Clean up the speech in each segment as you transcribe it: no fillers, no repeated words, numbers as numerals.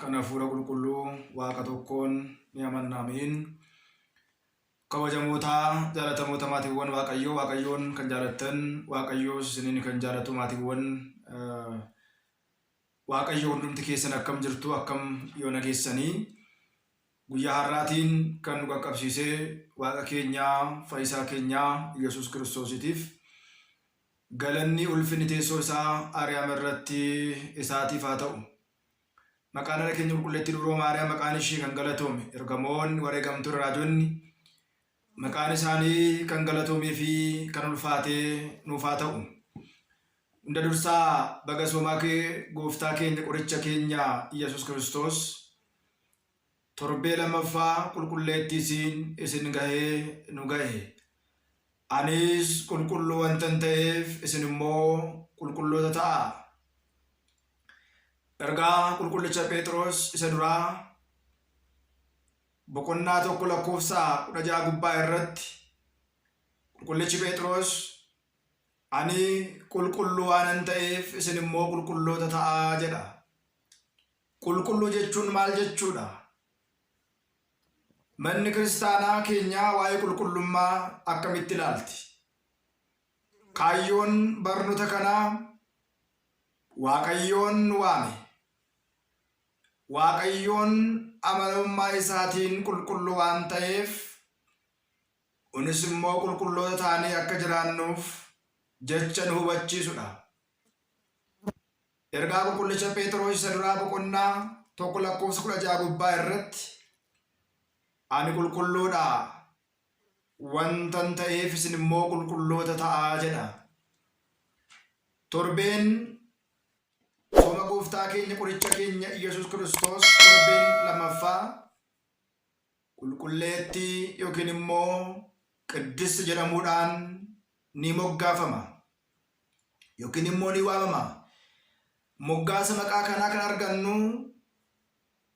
kan Hafuura Qulqulluu Waaqa tokkoon ni amanna. Ameen. Kabajamoota jaalatamoota maatiiwwan Waaqayyoo, Waaqayyoon kan jaalattan, Waaqayyoos isiniin kan jaalatu maatiiwwan Waaqayyoo hundumti keessan akkam jirtu, akkam yoona geessanii? Guyyaa har'aatiin kan nu qaqqabsiise Waaqa keenyaa, Fayyisaa keenyaa Yesuus Kiristoosiitiif galanni ulfinni teessoo isaa Ariyaam irratti isaatiif haa ta'u. Maqaan haadha keenya qulqulleettii Dubroo Maariyaam maqaan ishii kan galatoome, ergamoonni, wareegamtoonni, raajonni maqaan isaanii kan galatoomee fi kan ulfaatee nuuf haa ta'u. Hunda dursaa baga soomaa kee gooftaa keenya qoricha keenya Yesuus Kiristoos torbee lammaffaa qulqulleettii siin isin gahee nu gahe. Anis qulqulluu wantan ta'eef isin immoo qulqulloota ta'aa. Ergaa qulqullicha Pheexiroos isa duraa boqonnaa 1 lakkoofsa 16 gubbaa irratti qulqullichi Pheexiroos ani qulqulluu waanan ta'eef isin immoo qulqulloota ta'aa jedha. Qulqulluu jechuun maal jechuudha? Manni kiristaanaa keenyaa waa'ee qulqullummaa akkamitti ilaalti? Kaayyoon barnoota kanaa Waaqayyoon nu waame. Waaqayyoon amanamummaa isaatiin qulqulluu waan ta'eef, nunis immoo qulqulloota taanee akka jiraannuuf jecha nu hubachiisudha. Ergaa Qulqullicha Pheexiroos isa duraa boqonnaa 1 lakkoofsa 16 gubbaa irratti ani qulqulluudha wantan ta'eef isin immoo qulqulloota ta'aa jedha. Torbeen sooma gooftaa keenya qoricha keenya Iyyasuus Kiristoos torbeen lammaffaa qulqulleettii yookiin immoo qiddist jedhamuudhaan ni moggaafama. Yookiin immoo ni waamama. Moggaasa maqaa kanaa kan argannu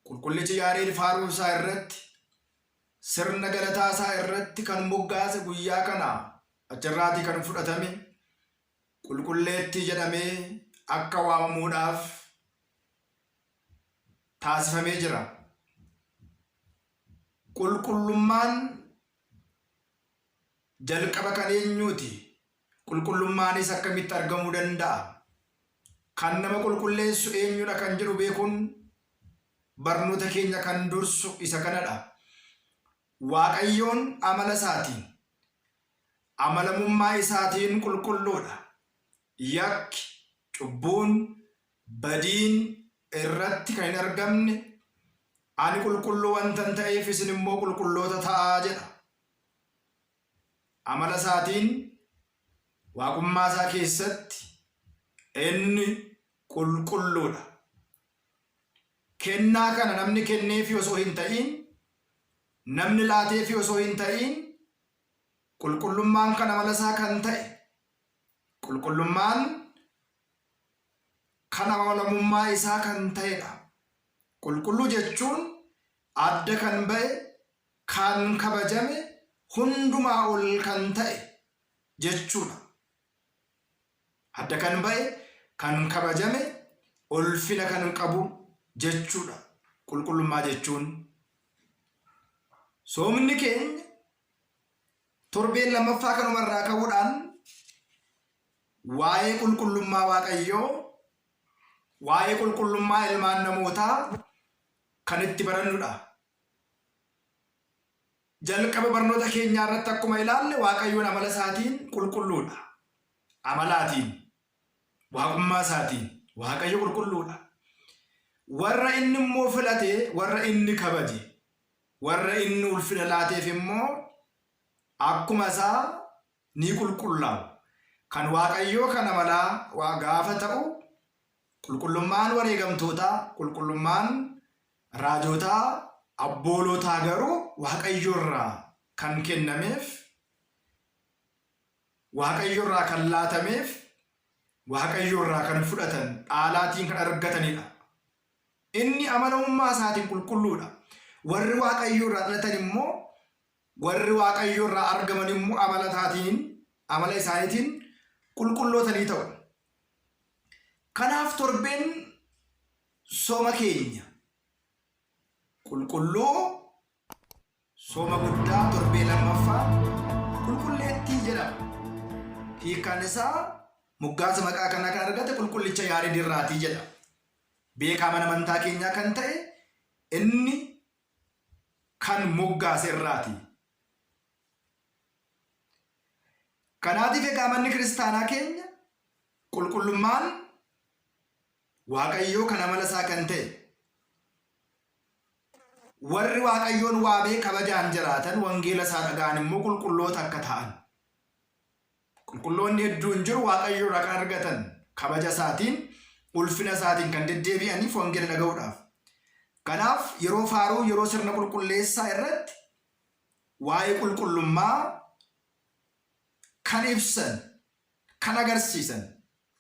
Qulqullichi Yaareed faaruu isaa irratti sirna galataa isaa irratti kan moggaase guyyaa kana achirraatii kan fudhatame qulqulleettii jedhamee akka waamamuudhaaf taasifamee jira. Qulqullummaan jalqaba kan eenyuuti? Qulqullummaanis akkamitti argamuu danda'a? Kan nama qulqulleessu eenyudha kan jedhu beekuun barnoota keenya kan dursu isa kanadha. Waaqayyoon amala isaatiin, amalamummaa isaatiin qulqulluudha. Yakki, cubbuun, badiin irratti kan hin argamne, ani qulqulluu wantan ta'eef isin immoo qulqulloota ta'aa jedha. Amala isaatiin, waaqummaa isaa keessatti inni qulqulluudha. Kennaa kana namni kenneefii osoo hin ta'iin, namni laateefii osoo hin ta'iin, qulqullummaan kan amala isaa kan ta'e, qulqullummaan kan amalamummaa isaa kan ta'edha. Qulqulluu jechuun adda kan ba'e, kan kabajame, hundumaa ol kan ta'e jechuudha. Adda kan ba'e, kan kabajame, ulfina kan qabu jechuudha qulqullummaa jechuun. Soomni keenya torbeen lammaffaa kanumarraa ka'uudhaan waa'ee qulqullummaa Waaqayyoo, waa'ee qulqullummaa ilmaan namootaa kan itti barannudha. Jalqaba barnoota keenyaa irratti akkuma ilaalle Waaqayyoon amala isaatiin qulqulluudha. Amalaatiin, waaqummaa isaatiin Waaqayyo qulqulluudha. Warra inni immoo filate, warra inni kabaje, warra inni ulfina laateef immoo akkuma isaa ni qulqullaa'u. Kan Waaqayyoo kan amalaa waa gaafa ta'u qulqullummaan wareegamtootaa, qulqullummaan raajotaa, abboolotaa garuu Waaqayyo irraa kan kennameef, Waaqayyo irraa kan laatameef, Waaqayyo irraa kan fudhatan, dhaalaatiin kan argatanidha. Inni amanamummaa isaatiin qulqulluudha. Warri Waaqayyo irraa dhalatan immoo, warri Waaqayyo irraa argaman immoo amala isaatiin, amala isaaniitiin qulqulloota ni ta'u. Kanaaf torbeen sooma keenya Qulqulluu sooma guddaa torbee lammaffaa qulqulleettii jedhama. Hiikkaan isaa moggaasa maqaa kanaa kan argate qulqullicha Yaareed irraatii jedha. Beekaa mana amantaa keenyaa kan ta'e inni kan moggaase irraati. Kanaatiif egaa manni kiristaanaa keenya qulqullummaan Waaqayyoo kan amala isaa kan ta'e warri Waaqayyoon waamee kabajaan jiraatan wangeela isaa dhaga'an immoo qulqulloota akka ta'an. Qulqulloonni hedduun jiru Waaqayyo irraa kan argatan kabaja isaatiin ulfina isaatiin kan deddeebi'aniif wangeela dhaga'uudhaaf. Kanaaf yeroo faaruu yeroo sirna qulqulleessaa irratti waa'ee qulqullummaa kan ibsan kan agarsiisan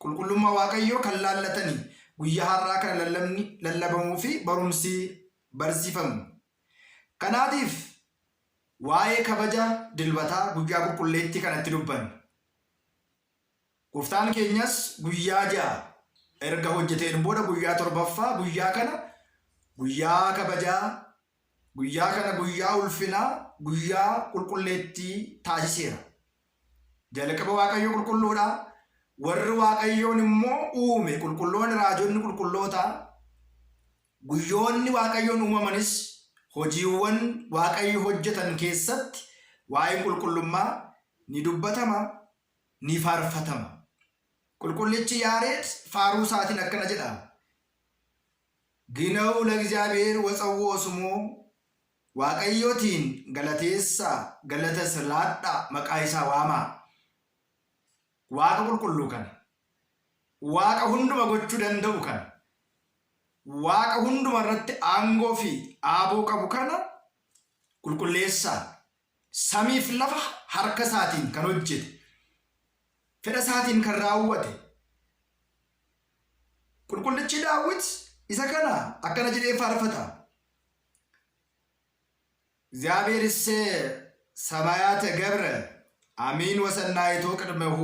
qulqullummaa Waaqayyoo kan laallatanii guyyaa har'aa kana lallabni lallabamuu fi barumsi barsiifamu. Kanaatiif waa'ee kabaja dilbataa guyyaa qulqulleettii kanatti dubbanna. Gooftaan keenyas guyyaa 6 erga hojjeteen booda guyyaa torbaffaa guyyaa kana guyyaa kabajaa, guyyaa kana guyyaa ulfinaa, guyyaa qulqulleettii taasiseera. Jalqaba Waaqayyo qulqulluudha. Warri Waaqayyoon immoo uume qulqulloonni raajonni qulqulloota. Guyyoonni Waaqayyoon uumamanis hojiiwwan Waaqayyo hojjetan keessatti waa'een qulqullummaa ni dubbatama, ni faarfatama. Qulqullichi Yaareed faaruu isaatiin akkana jedha. Ginawu lagizaabiheer watsawwoo sumoo Waaqayyootiin galateessaa, galatas laadhaa, maqaa isaa waamaa. Waaqa qulqulluu kana, Waaqa hunduma gochuu danda'u kana, Waaqa hunduma irratti aangoo fi aaboo qabu kana qulqulleessaa. Samiif lafa harka isaatiin kan hojjete, fedha isaatiin kan raawwate, Qulqullichi Daawit isa kana akkana jedhee faarfata. እግዚአብሔርሰ ሰማያተ ገብረ አሚን ወሰናይቶ ቅድመሁ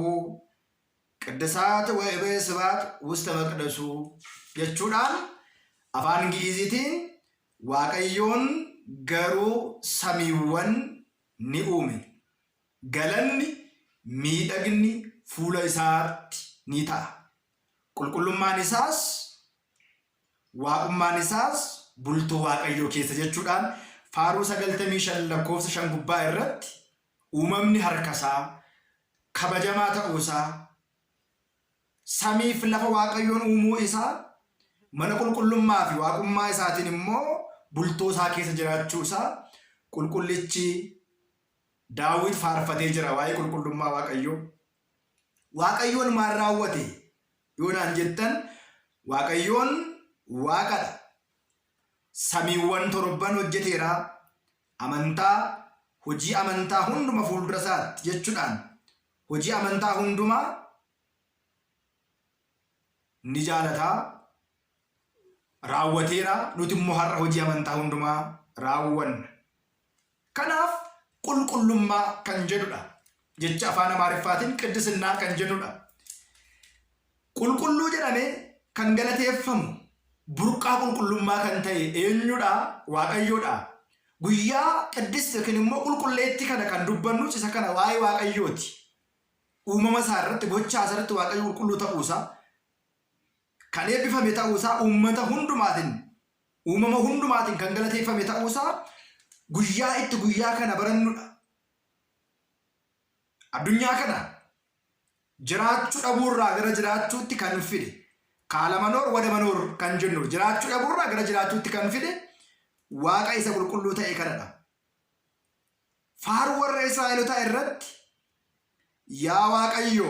ቅድሳት ወእበ ስባት ውስተ መቅደሱ jechuudhaan afaan Gi'iiziitiin Waaqayyoon garuu samiiwwan ni uume. Galanni miidhagni fuula isaatti ni ta'a. Qulqullummaan isaas Waaqummaan isaas bultoo Waaqayyoo keessa jechuudhaan Faaruu 95 lakkoofsa 5 gubbaa irratti uumamni harkasaa kabajamaa ta'uusaa, samiif lafa Waaqayyoon uumuu isaa, mana qulqullummaa fi waaqummaa isaatiin immoo bultoo isaa keessa jiraachuu isaa qulqullichi Daawit faarfatee jira waa'ee qulqullummaa Waaqayyoo. Waaqayyoon maal raawwate yoo naan jettan Waaqayyoon Waaqadha. Samiiwwan torban hojjeteera. Amantaa, hojii amantaa hunduma fuuldura isaatti jechuudhaan hojii amantaa hundumaa ni jaalata, raawwateera. Nuti immoo har'a hojii amantaa hundumaa raawwanna. Kanaaf qulqullummaa kan jedhudha. Jecha afaan Amaariffaatiin qiddisinnaa kan jennudha. Qulqulluu jedhamee kan galateeffamu burqaa qulqullummaa kan ta'e eenyudha? Waaqayyoodha. Guyyaa qiddist yookiin immoo qulqulleettii kana kan dubbannus isa kana waa'ee Waaqayyooti. Uumama isaa irratti gochaa isaa irratti Waaqayyo qulqulluu ta'uusaa kan eebbifame ta'uusaa uummata hundumaatiin uumama hundumaatiin kan galateeffame ta'uusaa guyyaa itti guyyaa kana barannudha. Addunyaa kana jiraachuu dhabuurraa gara jiraachuutti kan fide kaalamanoor wadamanoor kan jennu jiraachuu dhabuurraa gara jiraachuutti kan fide Waaqa isa qulqulluu ta'e kanadha. Faaruu warra Israa'elotaa irratti yaa Waaqayyo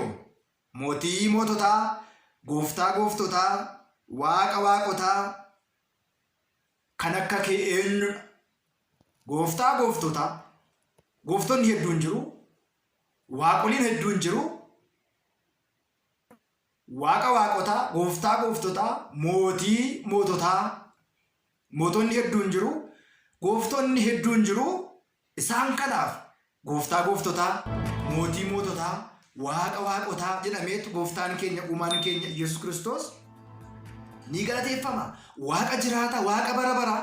mootii moototaa, gooftaa gooftotaa, waaqa waaqotaa kan akka kee eenyudha? Gooftaa gooftotaa, gooftonni hedduun jiru, waaqoliin hedduun jiru, waaqa waaqotaa, gooftaa gooftotaa, mootii moototaa, mootonni hedduun jiru, gooftonni hedduun jiru, isaan kanaaf gooftaa gooftotaa, mootii moototaa, waaqa waaqotaa jedhameetu gooftaan keenya uumaan keenya Yesuus Kiristoos ni galateeffama. Waaqa jiraata, waaqa bara baraa,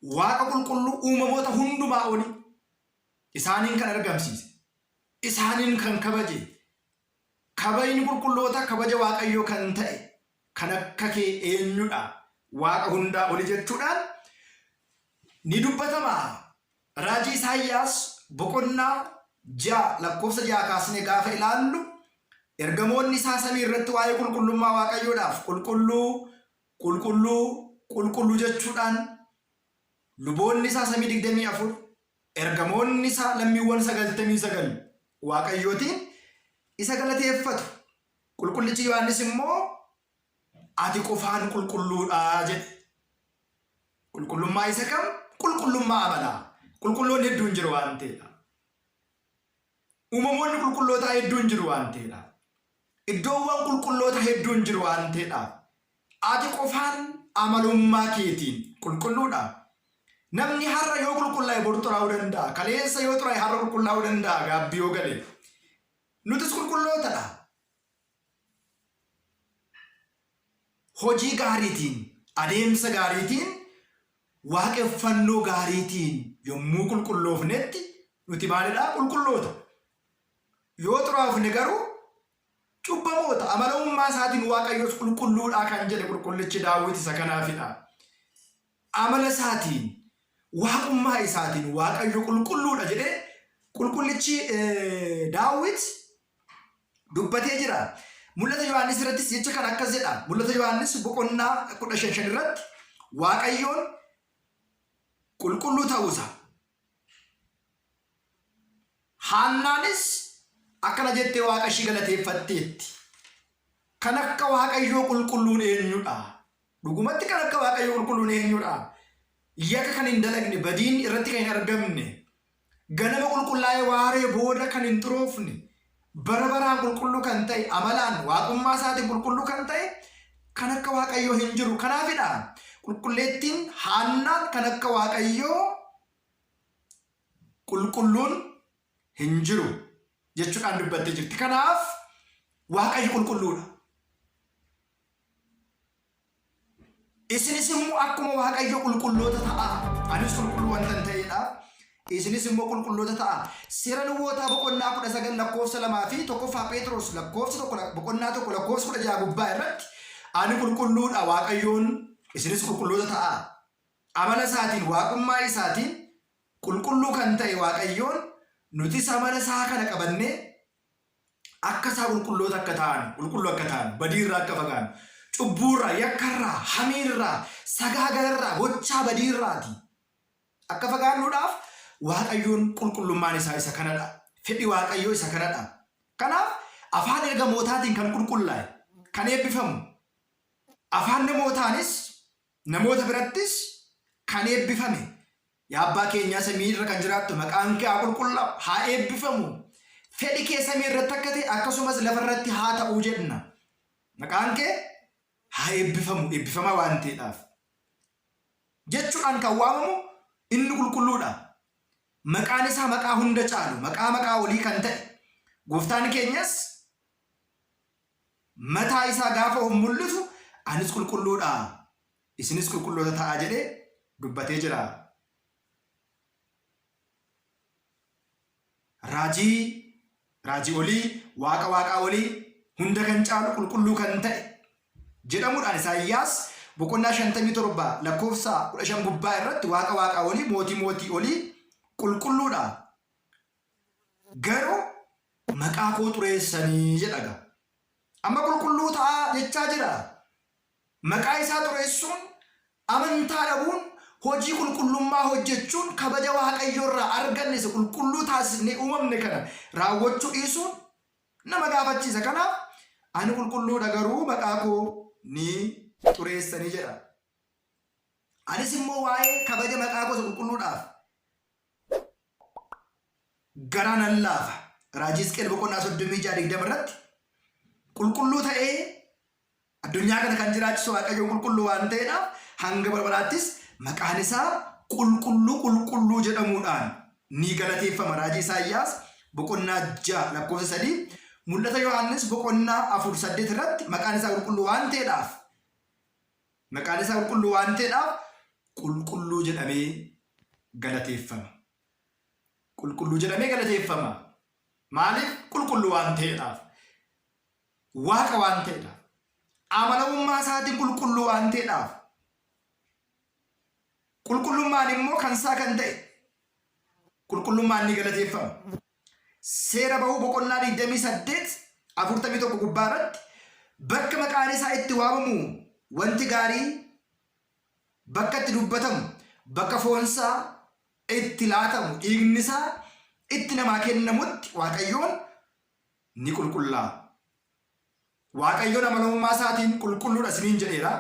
Waaqa qulqulluu uumamoota hundumaa olii isaaniin kan argamsiise, isaaniin kan kabaje, kabajni qulqullootaa kabaja Waaqayyoo kan ta'e kan akka kee eenyudha Waaqa hundaa olii jechuudhaan ni dubbatama. Raajii Isaayyaas boqonnaa 6 lakkoofsa 6 kaasnee gaafa ilaallu ergamoonni isaa samii irratti waa'ee qulqullummaa Waaqayyoodhaaf qulqulluu, qulqulluu, qulqulluu jechuudhaan luboonni isaa samii 24, ergamoonni isaa lammiiwwan 99 Waaqayyootiin isa galateeffatu. Qulqullichi Yohaannis immoo ati qofaan qulqulluudha jedhe. Qulqullummaa isa kam? Qulqullummaa amalaa. Qulqulloonni hedduun jiru waan ta'eedha. Uumamoonni qulqullootaa hedduun jiru waan ta'eedha. Iddoowwan qulqulloota hedduun jiru waan ta'eedha. Ati qofaan amalummaa keetiin qulqulluudha. Namni har'a yoo qulqullaa'e bor xuraa'uu danda'a. Kaleessa yoo xuraa'e har'a qulqullaa'uu danda'a gaabbii yoo gale. Nutis qulqullootadha. Hojii gaariitiin, adeemsa gaariitiin, waaqeffannoo gaariitiin yommuu qulqulloofnetti nuti maalidha? Qulqulloota. Yoo xuraa'ofne garuu cubbamoota. Amanamummaa isaatiin Waaqayyos qulqulluudha kan jedhe qulqullichi Daawit isa kanaafidha. Amala isaatiin, waaqummaa isaatiin Waaqayyo qulqulluudha jedhee qulqullichi Daawit dubbatee jira. Mul'ata Yohaannis irrattis jecha kana akkas jedha. Mul'ata Yohaannis boqonnaa 15 irratti Waaqayyoon qulqulluu ta'uusaa. Haannaanis akkana jettee Waaqa ishii galateeffatteetti. Kan akka Waaqayyoo qulqulluun eenyudha? Dhugumatti kan akka Waaqayyoo qulqulluun eenyudha? Yakka kan hin dalagne, badiin irratti kan hin argamne, ganama qulqullaa'ee waaree booda kan hin xuroofne, bara baraan qulqulluu kan ta'e, amalaan waaqummaa isaatiin qulqulluu kan ta'e, kan akka Waaqayyoo hin jiru. Kanaafidha qulqulleettiin Haannaan kan akka Waaqayyoo qulqulluun hin jiru jechuudhaan dubbattee jirti. Kanaaf Waaqayyo qulqulluudha. Isinis immoo akkuma Waaqayyo qulqulloota ta'aa. Anis qulqulluu wanta hin ta'eedhaaf isinis immoo qulqulloota ta'aa. Seera Luwwootaa boqonnaa 19 lakkoofsa 2 fi tokkoffaa Phexros lakkoofsa tokko boqonnaa 1 lakkoofsa 16 gubbaa irratti ani qulqulluudha Waaqayyoon isinis qulqulloota ta'aa. Amala isaatiin waaqummaa isaatiin qulqulluu kan ta'e Waaqayyoon nutis amala isaa kana qabannee akka isaa qulqulloota akka ta'an, qulqulluu akka ta'an, badii irraa akka fagaannu, cubbuu irraa, yakka irraa, hamii irraa, sagaagala irraa, gochaa badii irraati akka fagaannuudhaaf Waaqayyoon qulqullummaan isaa isa kanadha. Fedhi Waaqayyoo isa kanadha. Kanaaf afaan ergamootaatiin kan qulqullaa'e, kan eebbifamu, afaan namootaanis Namoota birattis kan eebbifame. Yaa Abbaa keenyaa samii irra kan jiraattu maqaan kee haa qulqullaa'u, haa eebbifamu. Fedhi kee samii irratti akka ta'e akkasumas lafa irratti haa ta'u jenna. Maqaan kee haa eebbifamu, eebbifamaa waan ta'eedhaaf. Jechuudhaan kan waamamu inni qulqulluudha. Maqaan isaa maqaa hunda caalu, maqaa maqaa olii kan ta'e. Gooftaan keenyas mataa isaa gaafa of mul'isu anis qulqulluudha isinis qulqulloota ta'aa jedhee dubbatee jira. Raajii raajii olii waaqa waaqaa olii hunda kan caalu qulqulluu kan ta'e jedhamuudhaan Isaayyaas boqonnaa 57 lakkoofsa 15 gubbaa irratti waaqa waaqaa olii mootii mootii olii qulqulluudha. Garuu maqaa koo xureessanii jedha egaa. Amma qulqulluu ta'aa jechaa jira. Maqaa isaa xureessuun, amantaa dhabuun, hojii qulqullummaa hojjechuun kabaja Waaqayyoo irraa arganne isa qulqulluu taasisnee uumamne kana raawwachuu dhiisuun nama gaafachiisa. Kanaaf ani qulqulluudha garuu maqaa koo ni xureessanii jedha. Anis immoo waa'ee kabaja maqaa koo isa qulqulluudhaaf garaa nan laafa. Raajii Hisqi'el boqonnaa 36 20 irratti qulqulluu ta'ee addunyaa kana kan jiraachisu Waaqayyoon qulqulluu waan ta'eedhaaf hanga bara baraattis maqaan isaa qulqulluu qulqulluu jedhamuudhaan ni galateeffama. Raajii Isaayyaas boqonnaa 6 lakkoofsa 3 Mul'ata Yohaannis boqonnaa 4 8 irratti maqaan isaa qulqulluu waan ta'eedhaaf maqaan isaa qulqulluu waan ta'eedhaaf qulqulluu Qulqulluu jedhamee galateeffama. Qulqulluu jedhamee galateeffama. Maaliif? Qulqulluu waan ta'eedhaaf. Waaqa waan ta'eedhaaf. Amanamummaa isaatiin qulqulluu waan ta'eedhaaf. Qulqullummaan immoo kan isaa kan ta'e qulqullummaan ni galateeffama. Seera Bahuu boqonnaa 28 41 gubbaa irratti bakka maqaan isaa itti waamamu wanti gaarii bakka itti dubbatamu bakka foonsaa itti laatamu dhiignisaa itti namaa kennamutti Waaqayyoon ni qulqullaa'a. Waaqayyoon amanamummaa isaatiin qulqulluudha isiniin jedheera.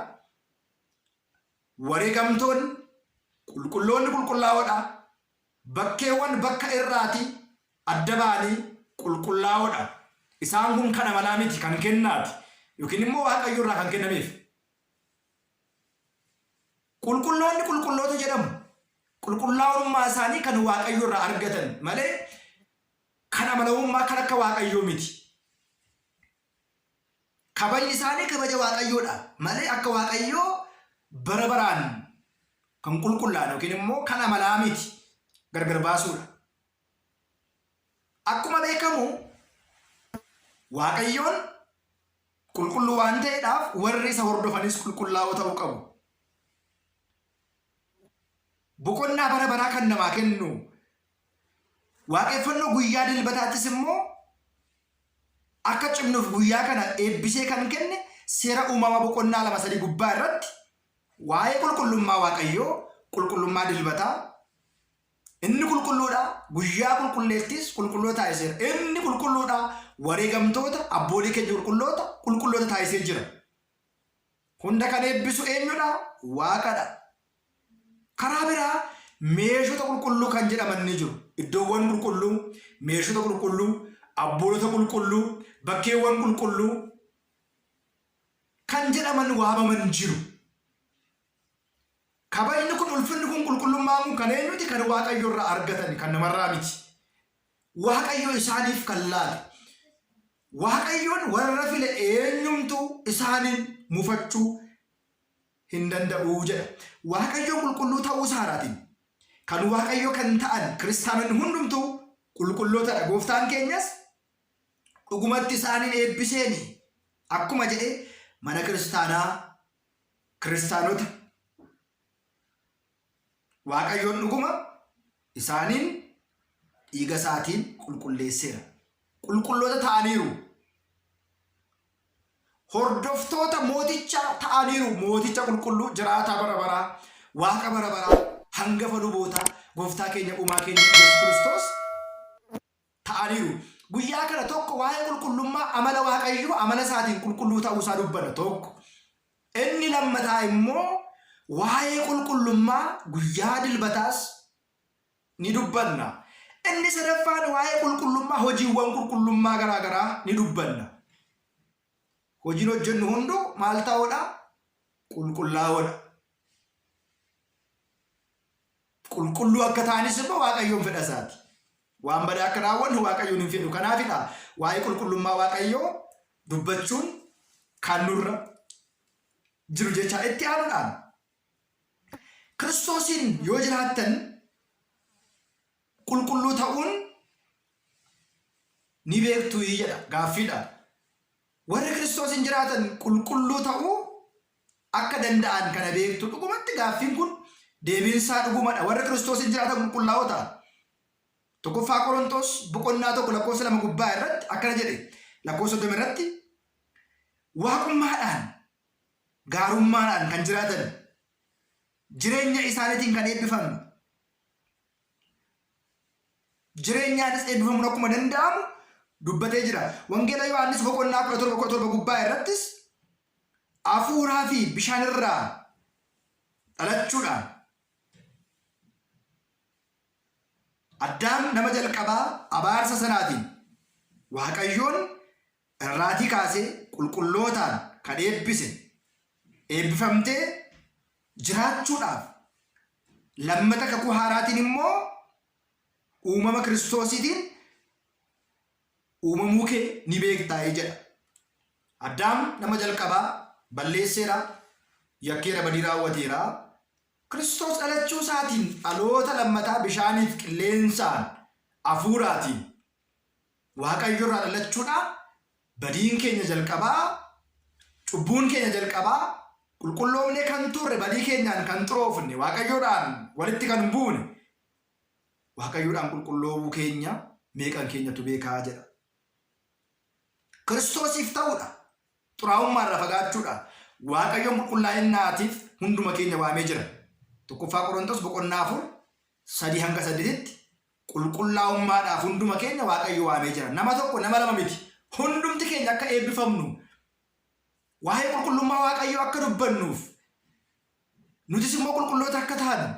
Wareegamtoonni qulqulloonni qulqullaa'oodha. Bakkeewwan bakka irraati adda ba'anii qulqullaa'oodha. Isaan kun kan amalaa miti, kan kennaati. Yookiin immoo Waaqayyo irraa kan kennameef. Qulqulloonni qulqulloota jedhamu. Qulqullaa'ummaa isaanii kan Waaqayyo irraa argatan malee kan amanamummaa kan akka Waaqayyoo miti. Kabajni isaanii kabaja Waaqayyoodha malee akka Waaqayyoo bara baraan kan qulqullaa'an yookiin immoo kan amalaa miti gargar baasuudha. Akkuma beekamu Waaqayyoon qulqulluu waan ta'eedhaaf warri isa hordofanis qulqullaa'oo ta'uu qabu. Boqonnaa bara baraa kan namaa kennu waaqeffannoo guyyaa dilbataattis immoo akka cimnuuf guyyaa kana eebbisee kan kenne seera uumamaa boqonnaa 2 3 gubbaa irratti waa'ee qulqullummaa Waaqayyoo, qulqullummaa dilbataa, inni qulqulluudha, guyyaa qulqulleettis qulqulloota taasiseera. Inni qulqulluudha, wareegamtoota, abboolii keenya qulqulloota, qulqulloota taasisee jira. Hunda kan eebbisu eenyudha? Waaqadha. Karaa biraa meeshota qulqulluu kan jedhaman ni jiru. Iddoowwan qulqulluu, meeshota qulqulluu, abboolota qulqulluu, bakkeewwan qulqulluu kan jedhaman waamaman jiru. Kabajni kun, ulfinni kun, qulqullummaan kun kan eenyuti? Kan Waaqayyo irraa argatan, kan namarraa miti. Waaqayyo isaaniif kan laate. Waaqayyoon warra file eenyumtuu isaaniin mufachuu hin danda'u jedha. Waaqayyo qulqulluu ta'uu isaaraatiin kan Waaqayyo kan ta'an kiristaanonni hundumtuu qulqullootadha. Gooftaan keenyas dhugumatti isaaniin eebbiseeni akkuma jedhe mana kiristaanaa kiristaanota Waaqayyoon dhuguma isaaniin dhiiga isaatiin qulqulleesseera. Qulqulloota ta'aniiru. Hordoftoota mootichaa ta'aniiru. Mooticha qulqulluu jiraataa bara baraa, Waaqa bara baraa, hangafa lubootaa, gooftaa keenya uumaa keenya Yesuus Kiristoos ta'aniiru. Guyyaa kana tokko waa'ee qulqullummaa amala Waaqayyoo amala isaatiin qulqulluu ta'uu isaa dubbanna tokko. Inni lammataa immoo waa'ee qulqullummaa guyyaa dilbataas ni dubbanna. Inni sadaffaan waa'ee qulqullummaa hojiiwwan qulqullummaa garaa garaa ni dubbanna. Hojiin hojjennu hunduu maal ta'uudha? Qulqullaa'oodha. Qulqulluu akka ta'anis immoo Waaqayyoon fedha isaati. Waan badaa akka raawwannu Waaqayyoon hin fedhu. Kanaafidha waa'ee qulqullummaa Waaqayyoo dubbachuun kan nurra jiru jecha itti aanuudhaan Kiristoosiin yoo jiraattan qulqulluu ta'uun ni beektu jedha gaaffiidha. Warri Kiristoosiin jiraatan qulqulluu ta'uu akka danda'an kana beektu dhugumatti gaaffiin kun deebiinsaa dhugumadha. Warri Kiristoosiin jiraatan qulqullaa'ota. Tokkoffaa Qorontos boqonnaa 1 lakkoofsa 2 gubbaa irratti akkana jedhe lakkoofsa 30 irratti waaqummaadhaan gaarummaadhaan kan jiraatan jireenya isaaniitiin kan eebbifamu jireenyaanis eebbifamuun akkuma danda'amu dubbatee jira. Wangeela Yohaannis boqonnaa 17 17 gubbaa irrattis hafuuraa fi bishaan irraa dhalachuudhaan Addaam nama jalqabaa abaarsa sanaatiin Waaqayyoon irraatii kaasee qulqullootaan kan eebbise eebbifamtee jiraachuudhaaf lammata kakuu haaraatiin immoo uumama Kiristoosiitiin uumamuu kee ni beektaa jedha. Addaam nama jalqabaa balleesseera, yakkeera, badii raawwateera. Kiristoos dhalachuu isaatiin dhaloota lammataa bishaaniif qilleensaan hafuuraatiin Waaqayyo irraa dhalachuudhaan badiin keenya jalqabaa, cubbuun keenya jalqabaa, qulqulloofnee kan turre badii keenyaan kan xuroofne, Waaqayyoodhaan walitti kan hin buune, Waaqayyoodhaan qulqulloofuu keenya meeqan keenyatu beekaa jedha. Kiristoosiif ta'uudha. Xuraa'ummaa irraa fagaachuudha. Waaqayyoon qulqullaa'innaatiif hunduma keenya waamee jira. Tokkoffaa Qorontos boqonnaa 4 3 hanga 8tti qulqullaa'ummaadhaaf hunduma keenya Waaqayyo waamee jira. Nama tokko nama lama miti. Hundumti keenya akka eebbifamnu waa'ee qulqullummaa Waaqayyoo akka dubbannuuf nutis immoo qulqulloota akka taanu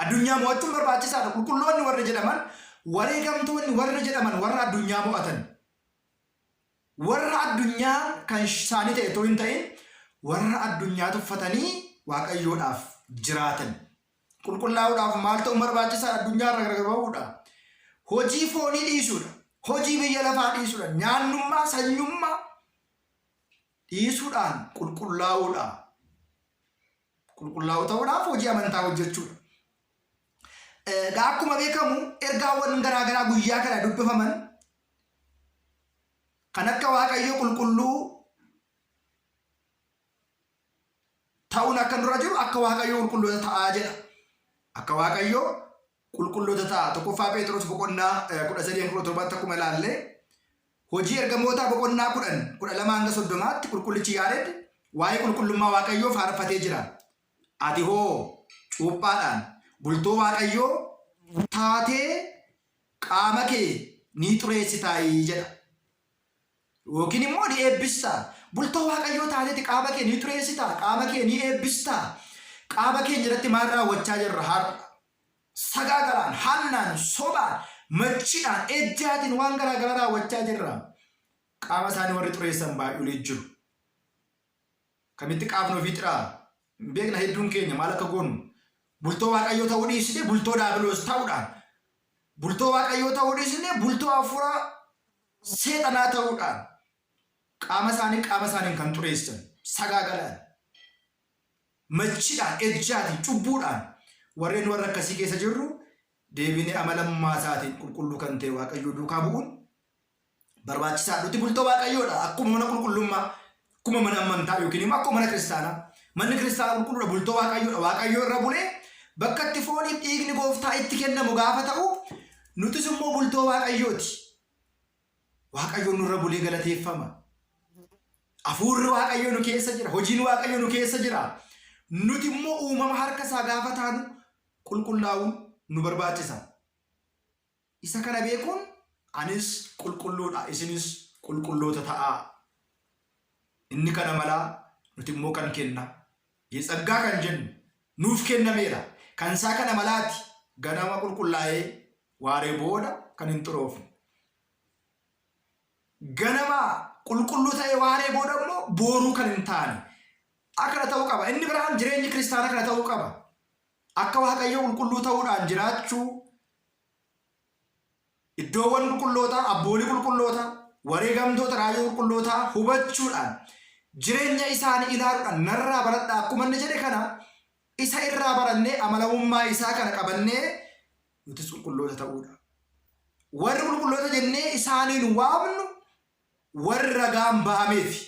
addunyaa mo'achuun barbaachisaadha. Qulqulloonni warri jedhaman wareegamtoonni warri jedhaman warra addunyaa mo'atan warra addunyaa kan isaanii ta'e otoo hin ta'in warra addunyaa tuffatanii Waaqayyoodhaaf jiraatan. Qulqullaa'uudhaaf maal ta'uun barbaachisaadha? Addunyaa irraa gargar ba'uudha. Hojii foonii dhiisuudha. Hojii biyya lafaa dhiisuudha. Nyaannummaa, sanyummaa dhiisuudhaan qulqullaa'uudha. Qulqullaa'uu ta'uudhaaf hojii amantaa hojjechuudha. Egaa akkuma beekamu ergaawwan garaa garaa guyyaa kana dubbifaman kan akka Waaqayyo qulqulluu ta'uun akka nurra jiru akka Waaqayyoo qulqulloota ta'aa jedha. Akka Waaqayyoo qulqulloota ta'a. Tokkoffaa Phexros boqonnaa 13-17 akkuma ilaalle hojii ergamootaa boqonnaa 10 12 hanga 30tti qulqullichi Yaared waa'ee qulqullummaa Waaqayyoo faarfatee jira. Ati hoo cuuphaadhaan bultoo Waaqayyoo taatee qaama kee ni xureessitaayii jedha. Yookiin immoo ni eebbistaa. Bultoo Waaqayyoo taateeti qaama kee ni xureessitaa? Qaama kee ni eebbistaa? Qaama keenya irratti maal raawwachaa jirra har'a? Sagaagalaan, hannaan, sobaan, machiidhaan, ejjaatiin waan garaa garaa raawwachaa jirra. Qaama isaanii warri xureessan baay'ulee jiru. Kamitti qaamni ofii xiraa? Hin beekna hedduun keenya maal akka goonu. Bultoo Waaqayyoo ta'uu dhiisnee bultoo daabiloos ta'uudhaan bultoo Waaqayyoo ta'uu dhiisnee bultoo hafuura seexanaa ta'uudhaan qaama isaanii qaama isaaniin kan xureessan sagaagalaan machiidhaan ejjaatiin cubbuudhaan warreen warra akkasii keessa jirru deebinee amalammaa isaatiin qulqulluu kan ta'e Waaqayyoo duukaa bu'uun barbaachisaadha. Nuti bultoo Waaqayyoodha. Akkuma mana qulqullummaa, akkuma mana amantaa yookiin immoo akkuma mana kiristaanaa. Manni kiristaanaa qulqulluudha, bultoo Waaqayyoodha. Waaqayyoo irra bulee bakka itti fooniif dhiigni gooftaa itti kennamu gaafa ta'u, nutis immoo bultoo Waaqayyooti. Waaqayyoon nurra bulee galateeffama. Hafuurri Waaqayyoo nu keessa jira. Hojiin Waaqayyoo nu keessa jira. Nuti immoo uumama harka isaa gaafa taanu qulqullaa'uun nu barbaachisa. Isa kana beekuun anis qulqulluu dha, isinis qulqulloota ta'aa. Inni kana malaa, nuti immoo kan kenna. Yetsaggaa kan jennu nuuf kennameera. Kan isaa kana malaati ganama qulqullaa'ee waaree booda kan hin xuroofne. Ganama qulqulluu ta'ee waaree booda immoo booruu kan hin taane. Akkana ta'uu qaba. Inni biraan jireenyi kiristaanaa kana ta'uu qaba. Akka Waaqayyoo qulqulluu ta'uudhaan jiraachuu, iddoowwan qulqullootaa, abboolii qulqullootaa, wareegamtoota raajota qulqullootaa hubachuudhaan jireenya isaanii ilaaluudhaan narraa baradhaa akkuma inni jedhe kana isa irraa barannee amanamummaa isaa kana qabannee nutis qulqulloota ta'uudha. Warri qulqulloota jennee isaaniin waamnu warri ragaan ba'ameefi.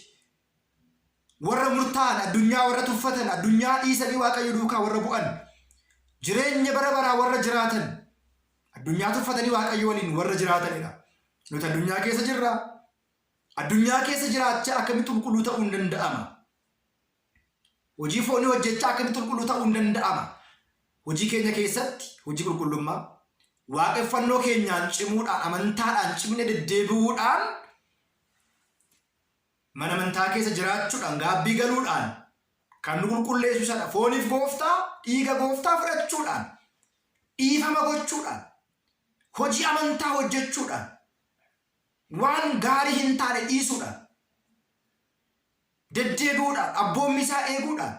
Warra murtaa'an, addunyaa warra tuffatan, addunyaa dhiisanii Waaqayyo duukaa warra bu'an, jireenya bara baraa warra jiraatan, addunyaa tuffatanii Waaqayyo waliin warra jiraatanidha. Nuti addunyaa keessa jirra. Addunyaa keessa jiraachaa akkamitti qulqulluu ta'uun danda'ama? Hojii foonii hojjechaa akkamitti qulqulluu ta'uun danda'ama? Hojii keenya keessatti hojii qulqullummaa, waaqeffannoo keenyaan cimuudhaan, amantaadhaan cimnee deddeebi'uudhaan, mana amantaa keessa jiraachuudhaan, gaabbii galuudhaan kan nu qulqulleessu isadha. Fooniif gooftaa, dhiiga gooftaa fudhachuudhaan, dhiifama gochuudhaan, hojii amantaa hojjechuudhaan, waan gaarii hin taane dhiisuudhaan, deddeebi'uudhaan, abboommii isaa eeguudhaan,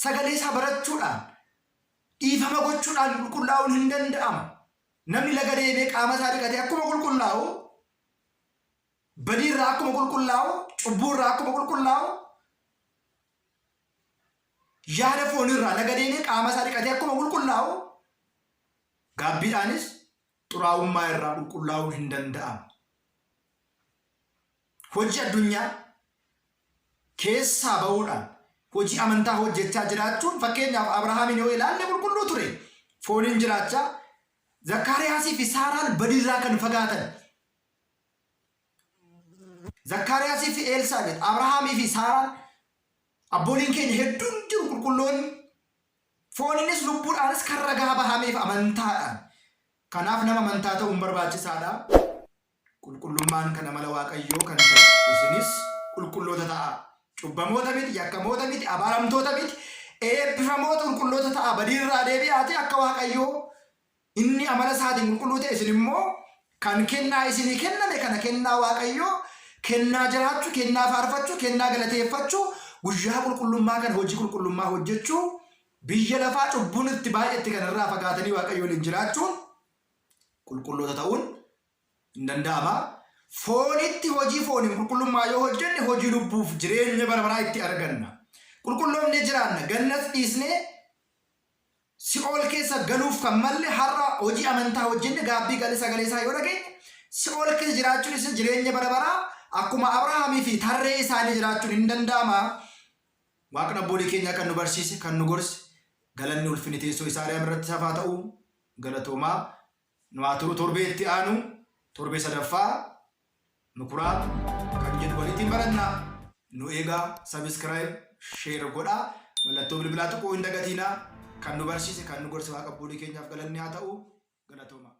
sagalee isaa barachuudhaan, dhiifama gochuudhaan qulqullaa'uun hin danda'ama. Namni laga deemee qaama isaa dhiqatee akkuma qulqullaa'u, badii irraa akkuma qulqullaa'u, cubbuu irraa akkuma qulqullaa'u, yaada foonirraa laga deemee qaama isaa dhiqatee akkuma qulqullaa'u gaabbiidhaanis xuraa'ummaa irraa qulqullaa'uun hin danda'amu. Hojii addunyaa keessaa ba'uudhaan hojii amantaa hojjechaa jiraachuun fakkeenyaaf Abrahaamiin yoo ilaalle qulqulluu ture. Fooniin jiraachaa Zakkaariyaasii fi Saaraan badiirraa kan fagaatan. Zakkaariyaasii fi Eelsaabeet, Abrahaamii fi Saaraan abbooliin keenya hedduun jiru qulqulloonni fooniinis lubbuudhaanis kan ragaa bahameef amantaadhaan. Kanaaf nama amantaa ta'uun barbaachisaadha. Qulqullummaan kan amala Waaqayyoo kan ta'e isinis qulqulloota ta'aa. Cubbamoota miti, yakkamoota miti, abaaramtoota miti, eebbifamoota qulqulloota ta'aa. Badiirraa deebi'aatii akka Waaqayyoo inni amala isaatiin qulqulluu ta'e isin immoo kan kennaa isinii kenname kana kennaa Waaqayyoo kennaa jiraachuu, kennaa faarfachuu, kennaa galateeffachuu, guyyaa qulqullummaa kana hojii qulqullummaa hojjechuu, biyya lafaa cubbuun itti baay'atte kanarraa fagaatanii Waaqayyo waliin jiraachuun qulqulloota ta'uun hin danda'ama. Foonitti hojii fooniin qulqullummaa yoo hojjenne hojii lubbuuf jireenya bara baraa itti arganna. Qulqulloofnee jiraanna. Gannas dhiisnee si'ool keessa galuuf kan malle har'a hojii amantaa hojjenne gaabbii galee sagalee isaa yoo dhageenye si'ool keessa jiraachuun isin jireenya bara baraa akkuma Abrahaamii fi tarree isaanii jiraachuun hin danda'ama. Waaqni abboolii keenyaa kan nu barsiise kan nu gorse galanni ulfinni teessoo isaa Ariyaam irratti safaa ta'u galatoomaa. Nu haa turu torbee itti aanu torbee sadaffaa Mukuraab kan jedhu waliitiin baranna. Nu eegaa subscribe share godhaa mallattoo bilbilaa tuquu hin dagatiinaa. Kan nu barsiise kan nu gorse Waaqa abboolii keenyaaf galanni haa ta'u galatoomaa.